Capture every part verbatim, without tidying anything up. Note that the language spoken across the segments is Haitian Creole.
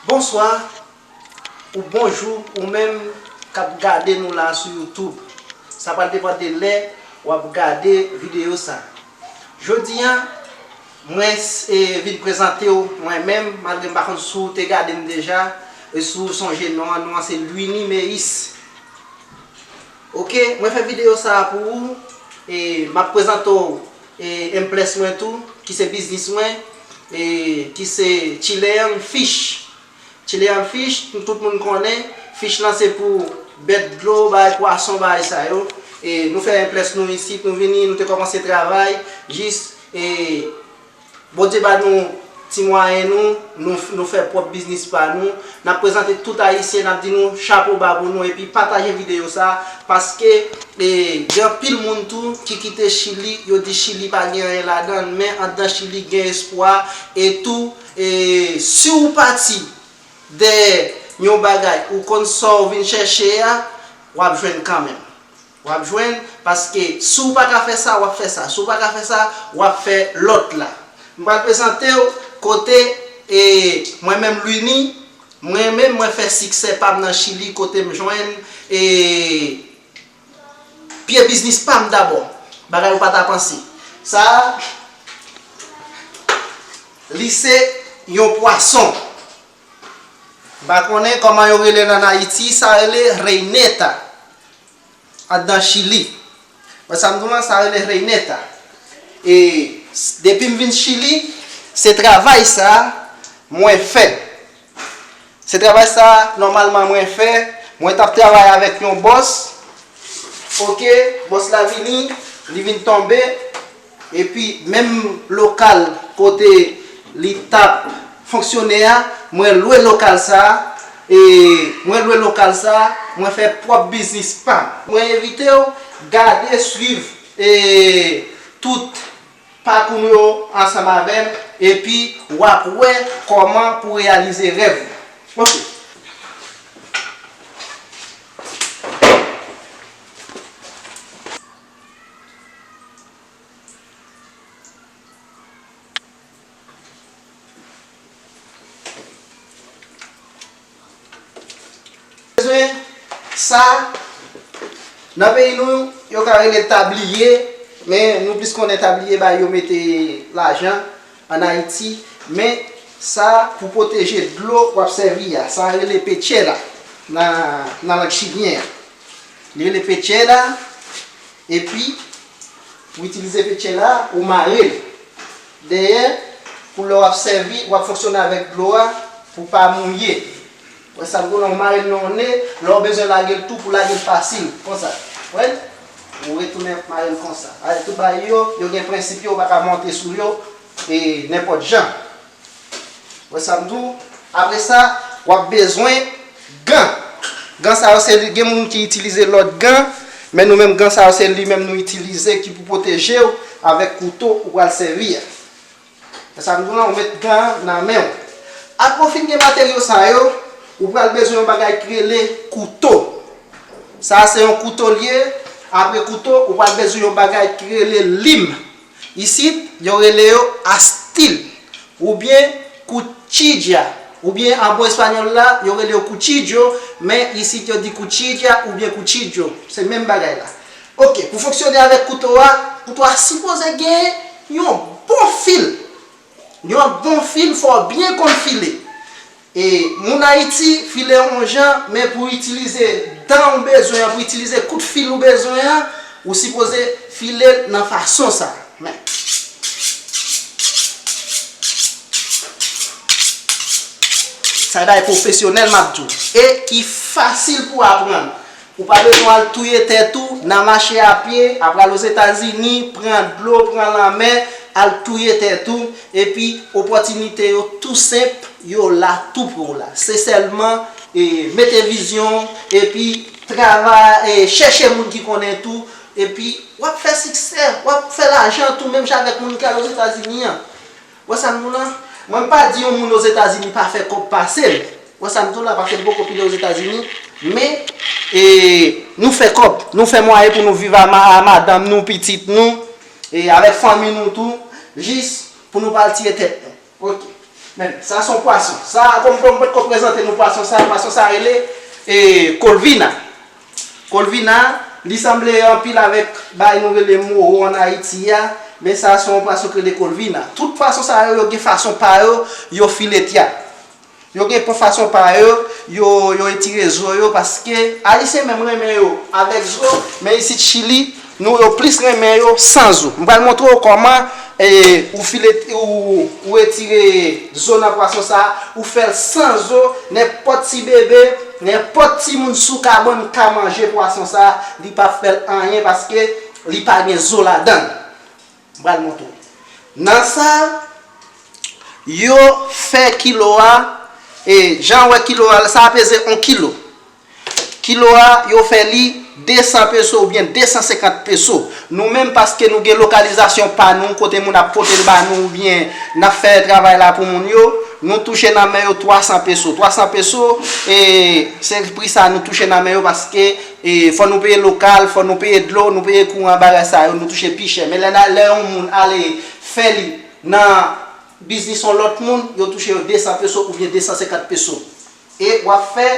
Bonswa ou bonjou ou menm k ap gade nou la sou YouTube. Sa pral depann de lè w ap gade videyo sa. Jodi a, mwen s- e, vin prezante w mwen menm, malgre m pa konn si w te gade m deja, e si w sonje non an, non an se Luini Meyis. Oke, mwen fè videyo sa a pou ou, e m ap prezante w e, emplès mwen tou, ki se biznis mwen, e, ki se Chilean Fish. Chilean Fish, tout moun konnen, fish lan se pou bèt dlo, bagay pwason, bagay sa yo. E, nou fè emplès nou isit, nou vini, nou te kòmanse travay, jis, e, Bondye ba nou ti mwayen nou, nou, nou fè pwòp biznis pa nou. N ap prezante tout Ayisyen, n ap di nou chapo ba pou nou, epi pataje videyo sa, paske, e, gen anpil moun tou ki kite Chili, yo di Chili pa gen anyen ladan l, men anndan Chili gen espwa, e tou, e, si w pati dèyè yon bagay, ou konn sa w vin chèche a, w ap jwenn kanmenm. W ap jwenn, paske si w pa ka fè sa, w ap fè sa. Si w pa ka fè sa, w ap fè lòt la. M pral prezante w kote, e, mwen menm Luini, mwen menm mwen fè siksè pa m nan Chili, kote m jwenn, e, pye biznis pa m dabò. Bagay ou pa ta panse. Sa a, li se yon pwason. M pa konnen kòman yo rele l ann Ayiti, sa rele reineta. Anndan Chili. Wè sa m di w lan, sa rele reineta. E s- depi m vin Chili, se travay sa a mwen fè. Se travay sa a nòmalman mwen fè. Mwen t ap travay avèk yon bòs. Oke, bòs la vini, li vin tonbe. Epi menm lokal kote li t ap fonksyone a, mwen lwe lokal sa a, e mwen lwe lokal sa a, mwen fè pwòp biznis pa m. Mwen envite w gade, swiv, e tout pakou m yo ansanm avè m, epi w ap wè kòman pou reyalize rèv ou. Oke. Bezwen sa, nan peyi nou, yo ka rele tabliye, men nou plis konnen tabliye bay yo mete lajan ann Ayiti, men sa pou pwoteje dlo w ap sèvi a, sa rele pechera nan, nan lang chilyen an. Li rele pechera, epi ou itilize pechera, ou mare l dèyè, pou lè w ap sèvi, w ap fonksyone avèk dlo a, pou pa mouye. Wè sa m di w lan, ou mare l nan yon ne, lè w bezwen lage l tou, pou lage l fasil, konsa. Wè l? Ou retounen mare l konsa. Alè, tout bagay yo, yo gen prensip yo, ou pa ka monte sou yo, e, nenpòt jan. Wè sa m di w? Apre sa, w ap bezwen gan. Gan sa yo, se li, gen moun ki itilize lòt gan, men nou menm gan sa yo, se li menm nou itilize ki pou pwoteje w avèk kouto ou pral sèvi a. Wè sa m di w lan, ou met gan an nan men w. Apre w fin gen materyo sa yo, ou pral bezwen yon bagay ki rele kouto. Sa a se yon kouto l ye. Apre kouto, ou pral bezwen yon bagay ki rele lim. Isit, yo rele yo astil, oubyen cuchilla, oubyen an bon espanyòl la, yo rele yo cuchillo, men isit yo di cuchilla oubyen cuchillo, se menm bagay la. Oke, pou fonksyone avèk kouto a, kouto a sipoze gen yon bon fil. Yon bon fil, fò w byen konn file. E, moun Ayiti file yon jan, men pou itilize dan ou bezwen an, pou itilize kout fil ou bezwen an, ou sipoze file l nan fason sa. Men. Sa e bagay pwofesyonèl m ap di w. E ki fasil pou aprann. Ou pa bezwen al touye tèt ou nan mache a pye, apre al Ozetazini, pran dlo, pran lanmè, al touye tèt ou, epi opòtinite yo tou senp, yo la tou pre w la. Se sèlman, e, mete vizyon, epi travay, e, chèche moun ki konnen tou, epi w ap fè siksè, w ap fè lajan tou, menm jan avèk moun ki al Ozetazini an. Wè sa m di w lan? Mwen m pa di yon moun Ozetazini pa fè kòb pase l. Wè sa m di w la, paske m poko pile Ozetazini. Men, e, nou fè kòb. Nou fè mwayen pou nou viv a ma-, a madanm nou, pitit nou, e avèk fanmi nou tou, jis pou nou pa al tiye tèt nou. Oke. Men, sa se yon pwason. Sa, kòm, kòm m potko prezante nou pwason sa, pwason sa rele e, Colvina. Colvina, li sanble anpil avèk bagay nou rele moro ann Ayiti a, men sa se yon pwason ki rele Colvina. Tout pwason sa yo, yo gen fason pa yo, yo filete a. Yo gen fason pa yo, yo, yo etire zo yo, paske Ayisyen menm renmen yo avèk zo, men isit Chili, nou yo plis renmen yo san zo. M pral montre w kòman e, ou file, ou, ou etire zo nan pwason sa, ou fè l san zo, nenpòt ti bebe, nenpòt timoun sou kabann ka manje pwason sa, li pa fè l anyen paske li pa gen zo ladan l. M pral montre w. Nan sa, yo fè kilo a, e, jan w wè kilo a, sa a peze yon kilo. Kilo a, yo fè li de san peso oubyen de san senkant peso. Nou menm, paske nou gen lokalizasyon pa nou, kote moun ap pote l ba nou oubyen n ap fè travay la pou moun yo, nou touche nan men yo twa san peso. Twa san peso, e, se pri sa nou touche nan men yo paske e, fò nou peye lokal, fò nou peye dlo, nou peye kouran, bagay sa yo, nou touche pi chè. Men lè, lè yon moun ale fè li nan biznis yon lòt moun, yo touche yo de san peso oubyen de san senkant peso. E w ap fè,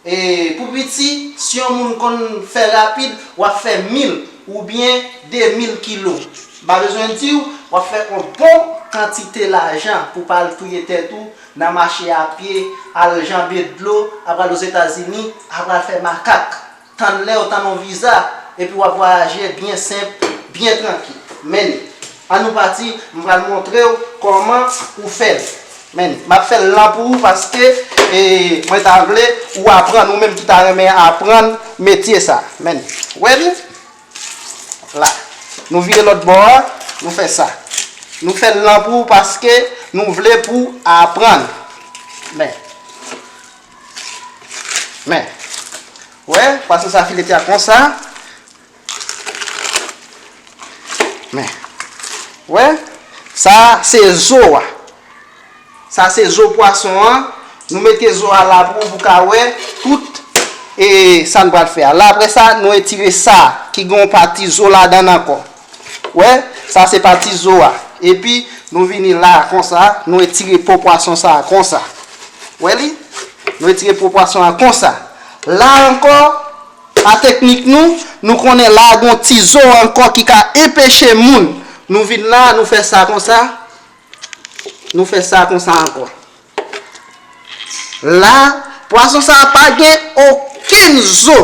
e, pou piti, si yon moun konn fè rapid, w ap fè mil oubyen de mil kilo. M pa bezwen di w, w ap fè yon bon kantite lajan pou w pa al touye tèt ou nan mache a pye, al janbe dlo, apral Ozetazini, apral fè makak. Tann lè w tann yon viza, epi w ap vwayaje byen senp, byen trankil. Men, ann nou pati, m pral montre w kòman ou fè l. Men, m ap fè l lan pou ou paske e, mwen ta vle ou aprann, ou menm ki ta renmen aprann metye sa. Men, wè li? La. Nou vire lòt bò a, nou fè sa. Nou fè l lan pou ou paske nou vle pou w aprann. Men. Men. Wè, pwason sa filete a konsa. Men. Wè, sa se zo a. Sa se zo pwason an. Nou mete zo a la pou ou pou ka wè tout e sa n pral fè a. La apre sa, nou etire sa ki gen yon pati zo ladan l ankò. Wè, sa se pati zo a. Epi, nou vini la konsa, nou etire po pwason sa a konsa. Wè li? Nou etire po pwason an konsa. La ankò, a teknik nou, nou konnen la gen yon ti zo ankò ki ka enpeche moun. Nou vin la, nou fè sa konsa. Nou fè sa konsa ankò. La, pwason sa a pa gen okenn zo.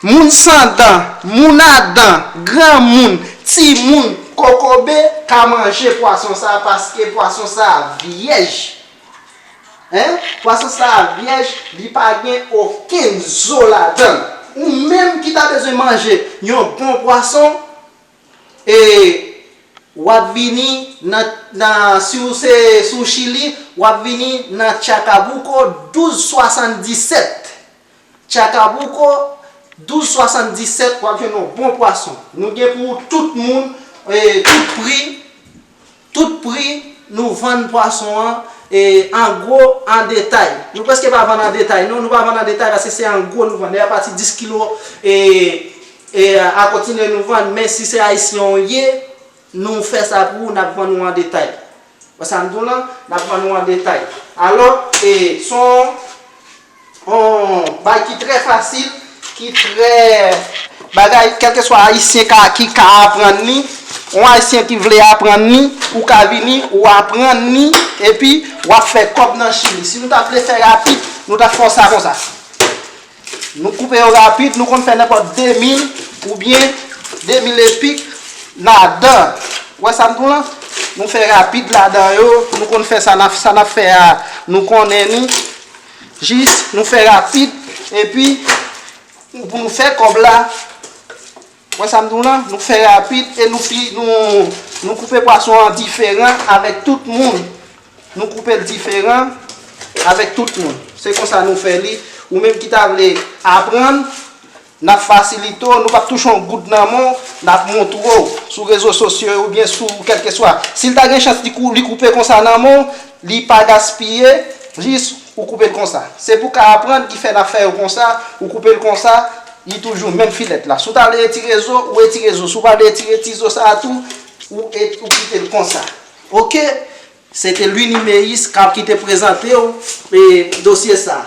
Moun san dan, moun a dan, granmoun, timoun, kokobe ka manje pwason sa a paske pwason sa a vyèj. Hein? Pwason sa a vyèj, li pa gen okenn zo ladan l. Ou menm ki ta bezwen manje yon bon pwason, e w ap vini nan, nan, si w se sou Chili, w ap vini nan Chacabuco douz swasanndisèt. Chacabuco douz swasanndisèt, w ap jwenn yon bon pwason. Nou gen pou tout moun, e, tout pri, tout pri nou vann pwason an, e, an gwo, an detay. Nou prèske pa vann an detay, non, nou pa vann an detay paske se an gwo nou vann. E apati dis kilo, e, e, a kontinye nou vann, men si se ayisyen w ye, nou fè sa pou ou, n ap vann ou an detay. Wè sa m di w lan, n ap vann ou an detay. Alò, e, se yon, yon bagay ki trè fasil, ki trè bagay, kèlkeswa ayisyen ka, ki ka aprann li, yon ayisyen ki vle aprann li, ou ka vini, ou aprann li, epi w ap fè kòb nan Chili. Si nou ta vle fè rapid, nou ta fè sa konsa. Nou koupe yo rapid, nou konn fè nenpòt de mil oubyen de mil epik ladan. Wè sa m di w lan? Nou fè rapid ladan yo, nou konn fè sa n ap, sa n ap fè a, nou konnen li. Jis nou fè rapid, epi pou nou fè kòb la, wè sa m di w lan? Nou fè rapid e nou fi, nou, nou koupe pwason an diferan avèk tout moun. Nou koupe l diferan avèk tout moun. Se konsa nou fè li. Ou menm ki ta vle aprann, n ap fasilite w. Nou p ap touche yon goud nan men w. N ap montre w sou rezo sosyo yo oubyen sou kèlkeswa. Si l ta gen chans li kou-, li koupe konsa nan men w, li pa gaspiye, jis ou koupe l konsa. Se pou w ka aprann ki fè n ap fè yo konsa, ou koupe l konsa, li toujou menm filèt la. Si w ta vle etire zo, ou etire zo. Si w pa vle etire ti zo sa a tou, ou et-, ou kite l konsa. Oke? Se te Lunie Meis k ap, ki te prezante w e dosye sa.